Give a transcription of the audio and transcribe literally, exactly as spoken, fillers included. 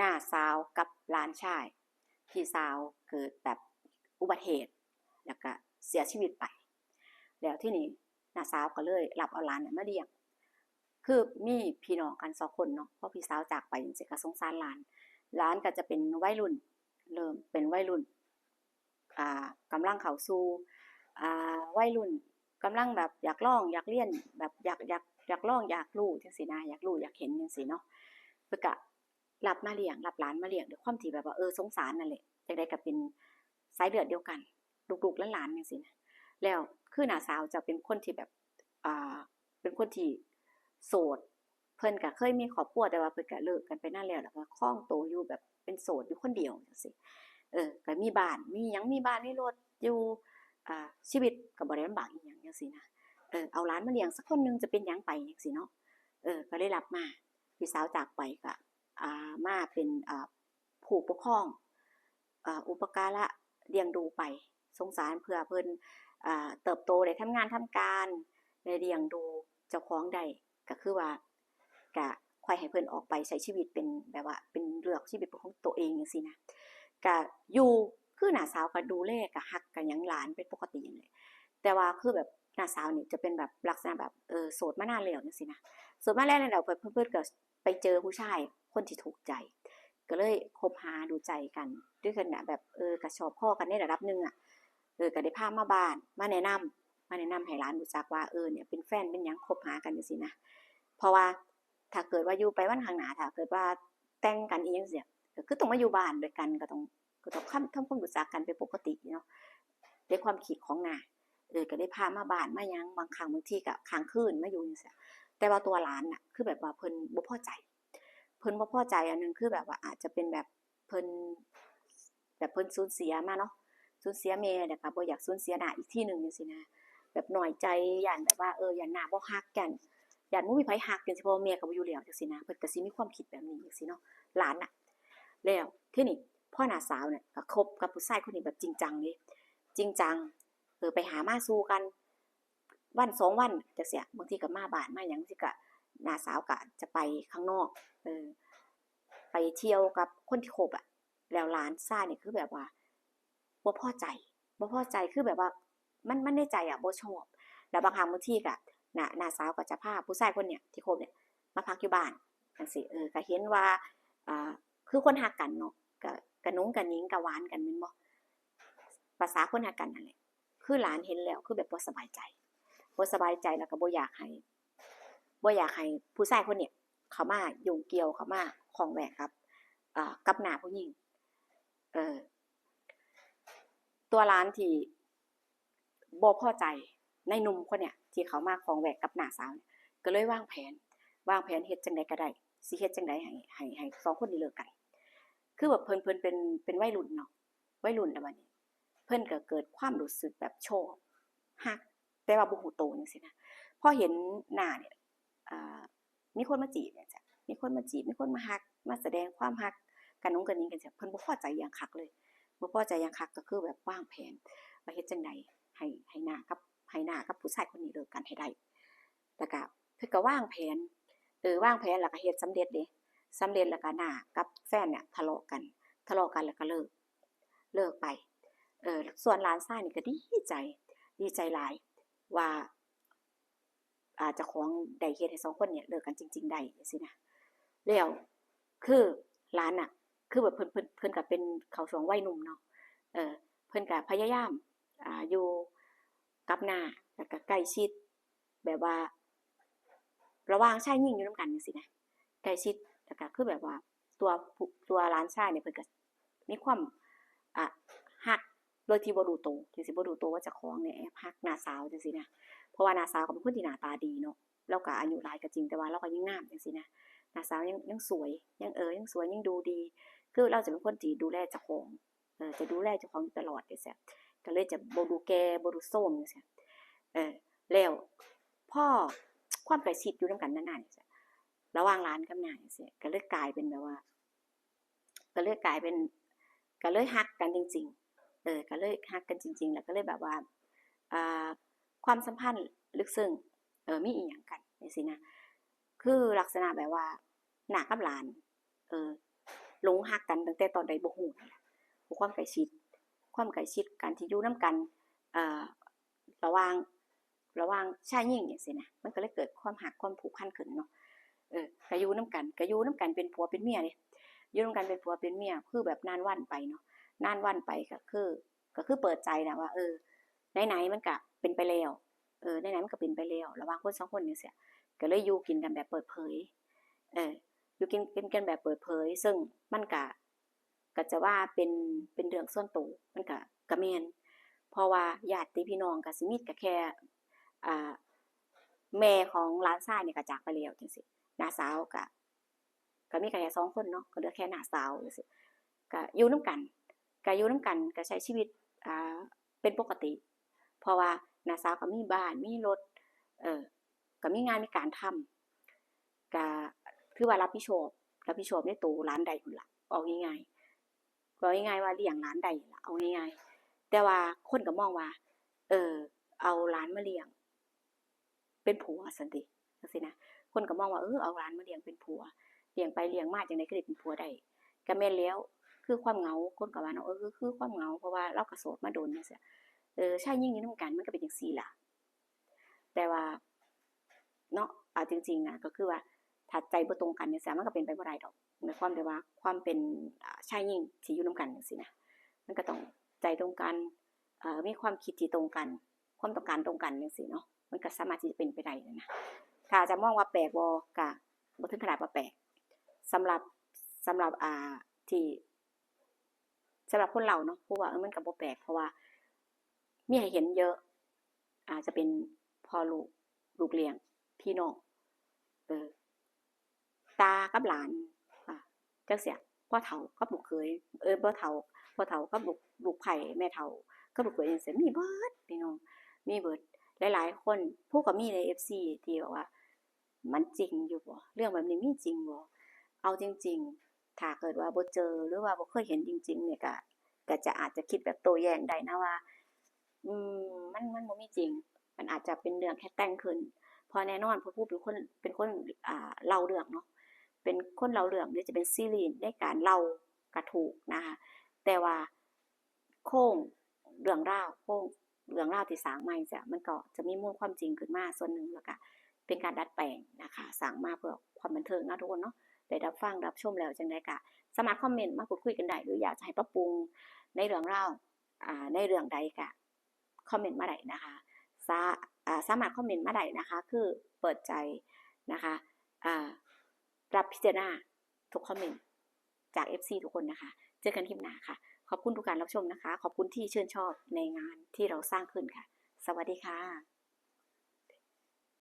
น้าสาวกับหลานชาย พี่สาวเกิดแบบอุบัติเหตุ แล้วก็เสียชีวิตไป แล้วทีนี้น้าสาวก็เลยรับเอาหลานเนี่ยมาเลี้ยง คือมีพี่น้องกันสองคนเนาะ พอพี่สาวจากไปจั่งซี้ก็สงสารหลาน หลานก็จะเป็นวัยรุ่น เริ่มเป็นวัยรุ่น อ่า กำลังเข้าสู่ อ่า วัยรุ่น กำลังแบบอยากลองอยากเรียน แบบอยาก อยาก อยากลองอยากรู้จั่งซี้นะ อยากรู้อยากเห็นจั่งซี้เนาะ เพิ่นก็รับมาเลี้ยง รับหลานมาเลี้ยงด้วยความที่แบบว่า เออ สงสารนั่นแหละ จั่งใดก็เป็นสายเลือดเดียวกัน ลูกๆหลานๆจั่งซี้นะ แล้วคือน้าสาวจะเป็นคนที่แบบ อ่า เป็นคนที่โสด เพิ่นก็เคยมีครอบครัว แต่ว่าเพิ่นก็เลิกกันไปนานแล้ว แล้วก็ครองตัวอยู่แบบเป็นโสดอยู่คนเดียวจั่งซี้ เออ ก็มีบ้าน มีหยัง มีบ้าน มีรถอยู่ อ่า ชีวิตก็บ่ได้ลำบากอิหยังจั่งซี้นะ เออ เอาหลานมาเลี้ยงสักคนหนึ่งจะเป็นหยังไปจั่งซี้เนาะ เออ ก็เลยรับมา พี่สาวจากไปก็ อ่า มาเป็น อ่า ผู้ปกครอง อ่า อุปการะเลี้ยงดูไป สงสารเพื่อเพิ่น อ่า เติบโต ได้ทำงานทำการ ได้เลี้ยงดูเจ้าของได้ ก็คือว่า ก็ค่อยให้เพิ่นออกไปใช้ชีวิตเป็นแบบว่าเป็นเลือกชีวิตเป็นของตัวเองจั่งซี้นะ ก็อยู่ คือน้าสาวก็ดูแล ก็ฮัก ก็หยังหลานเป็นปกตินั่นแหละ แต่ว่าคือแบบน้าสาวนี่จะเป็นแบบลักษณะแบบ เออ โสดมานานแล้วจั่งซี้นะ โสดมานานแล้ว เพิ่น เพิ่น เพิ่นก็ไปเจอผู้ชายคนที่ถูกใจ ก็เลยคบหาดูใจกัน ด้วยกันน่ะแบบ เออ ก็ชอบพอกันในระดับหนึ่งอะ เออ ก็ได้พามาบ้าน มาแนะนำ มาแนะนำให้หลานรู้จักว่า เออ เนี่ยเป็นแฟนเป็นหยัง คบหากันจั่งซี้นะ เพราะว่าถ้าเกิดว่าอยู่ไปวันข้างหน้า ถ้าเกิดว่าแต่งกันอีหยังจั่งซี้ ก็คือต้องมาอยู่บ้านด้วยกัน ก็ต้อง ก็ต้องทำ ทำความรู้จักกันเป็นปกติเนาะ ในความคิดของน้า เออ ก็ได้พามาบ้านมาหยัง บางครั้งบางทีก็ค้างคืนมาอยู่จั่งซี้ แต่ว่าตัวหลานน่ะ คือแบบว่าเพิ่นบ่พอใจ เพิ่นบ่พอใจอันหนึ่งคือแบบว่าอาจจะเป็นแบบเพิ่น แบบเพิ่นสูญเสียมาเนาะ สูญเสียแม่ แล้วก็บ่อยากสูญเสียน้าอีกทีหนึ่งจั่งซี้นะ แบบน้อยใจ ย้านแบบว่า เออ ย้านน้าบ่ฮัก ย้าน ย้านบ่มีไผฮักจั่งซี้ เพราะว่าแม่ก็บ่อยู่แล้วจั่งซี้นะ เพิ่นก็สิมีความคิดแบบนี้จั่งซี้เนาะ หลานน่ะ แล้วทีนี้พอน้าสาวเนี่ยก็คบกับผู้ชายคนนี้แบบจริงจังเลย จริงจัง เออ ไปหามาสู่กัน วันสองวันจั่งซี้ บางทีก็มาบ้านมาหยัง บางทีก็น้าสาวก็จะไปข้างนอก เออ ไปเที่ยวกับคนที่คบอะ แล้วหลานชายนี่คือแบบว่าบ่พอใจ บ่พอใจ คือแบบว่ามัน มันในใจอะบ่ชอบ แล้วบางครั้งบางทีก็น้า น้าสาวก็จะพาผู้ชายคนเนี้ยที่คบเนี่ยมาพักอยู่บ้านจั่งซี้ เออ ก็เห็นว่า อ่า คือคนฮักกันเนาะ ก็ กะหนุงกะหนิงกะหวานกันแม่นบ่ ประสาคนฮักกันนั่นแหละ คือหลานเห็นแล้วคือแบบบ่สบายใจ บ่สบายใจ แล้วก็บ่อยากให้ บ่อยากให้ผู้ชายคนเนี้ยเข้ามายุ่งเกี่ยว เข้ามาข้องแวะกับ เอ่อ กับน้าผู้หญิง เออ ตัวหลานที่บ่พอใจในหนุ่มคนเนี้ยที่เข้ามาข้องแวะกับน้าสาวเนี่ย ก็เลยวางแผน วางแผนเฮ็ดจั่งใดก็ได้ สิเฮ็ดจั่งใดให้ ให้ ให้สองคนนี้เลิกกัน คือแบบเพิ่น เพิ่นเป็น เป็นวัยรุ่นเนาะ วัยรุ่นแล้วบัดนี้ เพิ่นก็เกิดความรู้สึกแบบชอบ ฮัก แต่ว่าบ่ฮู้โตจั่งซี้นะ พอเห็นน้าเนี่ย อ่า มีคนมาจีบจั่งซี้ มีคนมาจีบ มีคนมาฮัก มาแสดงความฮัก กะหนุงกะหนิงกันจั่งซี้ เพิ่นบ่พอใจหยังคักเลย บ่พอใจหยังคัก ก็คือแบบวางแผนว่าเฮ็ดจั่งใดให้ ให้น้ากับ ให้น้ากับผู้ชายคนนี้เลิกกันให้ได้ แล้วก็เพิ่นก็วางแผน เออ วางแผนแล้วก็เฮ็ดสำเร็จเด้ สำเร็จแล้วก็น้ากับแฟนเนี่ยทะเลาะกัน ทะเลาะกันแล้วก็เลิก เลิกไป เออ ส่วนหลานชายนี่ก็ดีใจ ดีใจหลายว่า อ่า เจ้าของได้เฮ็ดให้สองคนเนี่ยเลิกกันจริงๆได้จั่งซี้นะ แล้วคือหลานน่ะ คือแบบเพิ่น เพิ่น เพิ่นก็เป็นเข้าช่วงวัยหนุ่มเนาะ เออ เพิ่นก็พยายาม อ่า อยู่กับน้า แล้วก็ใกล้ชิด แบบว่า ระหว่างชายหญิงอยู่นำกันจั่งซี้นะ ใกล้ชิด แล้วก็คือแบบว่าตัวผู้ ตัวหลานชายเนี่ยเพิ่นก็มีความ อ่า ฮักโดยที่บ่รู้โต จั่งซี้ บ่รู้โตว่าเจ้าของเนี่ยแอบฮักน้าสาวจั่งซี้นะ เพราะว่าน้าสาวก็เป็นคนที่หน้าตาดีเนาะ ลาวก็อายุหลายก็จริง แต่ว่าลาวก็ยังงามจั่งซี้นะ น้าสาวยัง ยังสวย ยัง เออ ยังสวย ยังดูดี คือลาวจะเป็นคนที่ดูแลเจ้าของ เออ จะดูแลเจ้าของอยู่ตลอดจั่งซี้ ก็เลยจะบ่ดูแก่ บ่ดูโทรมจั่งซี้ เออ แล้วพอความใกล้ชิดอยู่นำกันนานๆจั่งซี้ ระหว่างหลานกับน้าจั่งซี้ ก็เลยกลายเป็นแบบว่า ก็เลยกลายเป็น ก็เลยฮักกันจริงๆ เออ ก็เลยฮักกันจริงๆ แล้วก็เลยแบบว่า อ่า ความสัมพันธ์ลึกซึ้ง เออ มีอิหยังกันจั่งซี้นะ คือลักษณะแบบว่าน้ากับหลาน เออ หลงฮักกันตั้งแต่ตอนใดบ่ฮู้นั่นล่ะ คือความใกล้ชิด ความใกล้ชิด การที่อยู่นำกัน เอ่อ ระหว่าง ระหว่างชายหญิงจั่งซี้นะ มันก็เลยเกิดความฮักความผูกพันขึ้นเนาะ เออ ก็อยู่นำกัน ก็อยู่นำกันเป็นผัวเป็นเมียเด้ อยู่นำกันเป็นผัวเป็นเมีย คือแบบนานวันไปเนาะ นานวันไปก็คือ ก็คือเปิดใจนะว่า เออ ไหนๆ มันก็เป็นไปแล้ว เออ ไหนๆ มันก็เป็นไปแล้ว ระหว่างคนสองคนจั่งซี้ ก็เลยอยู่กินกันแบบเปิดเผย เออ อยู่กิน กินกันแบบเปิดเผย ซึ่งมันก็ ก็จะว่าเป็น เป็นเรื่องส่วนตัว มันก็ ก็แม่น เพราะว่าญาติพี่น้องก็สิมีก็แค่ อ่า แม่ของหลานชายนี่ก็จากไปแล้วจั่งซี้ น้าสาวก็ ก็มีก็แค่สองคนเนาะ ก็เหลือแค่น้าสาวจั่งซี้ ก็อยู่นำกัน ก็อยู่นำกัน ก็ใช้ชีวิต อ่า เป็นปกติ เพราะว่าน้าสาวก็มีบ้าน มีรถ เอ่อ ก็มีงานมีการทำ ก็ถือว่ารับผิดชอบ รับผิดชอบในตัวหลานได้พู้นล่ะ เว้าง่ายๆ เว้าง่ายๆ ว่าเลี้ยงหลานได้ล่ะ เอาง่ายๆ แต่ว่าคนก็มองว่า เออ เอาหลานมาเลี้ยงเป็นผัวซั้นติ จั่งซี้นะ คนก็มองว่า เออ เอาหลานมาเลี้ยงเป็นผัว เลี้ยงไปเลี้ยงมาจั่งใด๋คือได้เป็นผัวได้ ก็แม่นแล้ว คือความเหงา คนก็ว่าเนาะ เออ คือความเหงา เพราะว่าลาวก็โสดมาโดนจั่งซี้ เออ ชายหญิงอยู่นำกันมันก็เป็นจั่งซี้ล่ะ แต่ว่า เนาะ เอาจริงๆ นะ ก็คือว่า ถ้าใจบ่ตรงกันจั่งซี้ มันก็เป็นไปบ่ได้ดอก ในความที่ว่าความเป็น อ่า ชายหญิงที่อยู่นำกันจั่งซี้นะ มันก็ต้องใจตรงกัน เอ่อ มีความคิดที่ตรงกัน ความต้องการตรงกันจั่งซี้เนาะ มันก็สามารถที่จะเป็นไปได้นะ ถ้าจะมองว่าแปลกบ่ ก็บ่ถึงขนาดว่าแปลก สำหรับ สำหรับ อ่า ที่ สำหรับคนลาวเนาะ เพราะว่า เออ มันก็บ่แปลก เพราะว่ามีให้เห็นเยอะ อาจจะเป็นพ่อลูก ลูกเลี้ยง พี่น้อง เออ ตากับหลาน อ่า จั่งซี้ พ่อเฒ่ากับลูกเขย เออ พ่อเฒ่า พ่อเฒ่ากับลูก ลูกใผ แม่เฒ่ากับลูกเขยจั่งซี้ มีเบิดพี่น้อง มีเบิด หลายๆ คน ผู้ก็มีใน เอฟซี ที่แบบว่า มันจริงอยู่บ่ เรื่องแบบนี้มีจริงบ่ เอาจริงๆ ถ้าเกิดว่าบ่เจอ หรือว่าบ่เคยเห็นจริงๆ เนี่ย ก็ ก็จะอาจจะคิดแบบโต้แย้งได้นะว่า อืม มัน มันบ่มีจริง มันอาจจะเป็นเรื่องแค่แต่งขึ้น เพราะแน่นอน เพราะผู้เป็นคน เป็นคน อ่า เล่าเรื่องเนาะ เป็นคนเล่าเรื่อง หรือจะเป็นซีรีส์ในการเล่าก็ถูกนะคะ แต่ว่าโครงเรื่องราว โครงเรื่องราวที่สร้างมาจั่งซี้ มันก็จะมีมูลความจริงขึ้นมาส่วนหนึ่ง แล้วก็เป็นการดัดแปลงนะคะ สร้างมาเพื่อความบันเทิงเนาะทุกคนเนาะ ได้รับฟังรับชมแล้วจั่งใด๋ก็สามารถคอมเมนต์มาพูดคุยกันได้ หรืออยากจะให้ปรับปรุงในเรื่องราว อ่า ในเรื่องใด๋ก็คอมเมนต์มาได้นะคะ สา- อ่า สามารถคอมเมนต์มาได้นะคะ คือเปิดใจนะคะ อ่า รับพิจารณาทุกคอมเมนต์จาก เอฟซี ทุกคนนะคะ เจอกันคลิปหน้าค่ะ ขอบคุณทุกการรับชมนะคะ ขอบคุณที่ชื่นชอบในงานที่เราสร้างขึ้นค่ะ สวัสดีค่ะ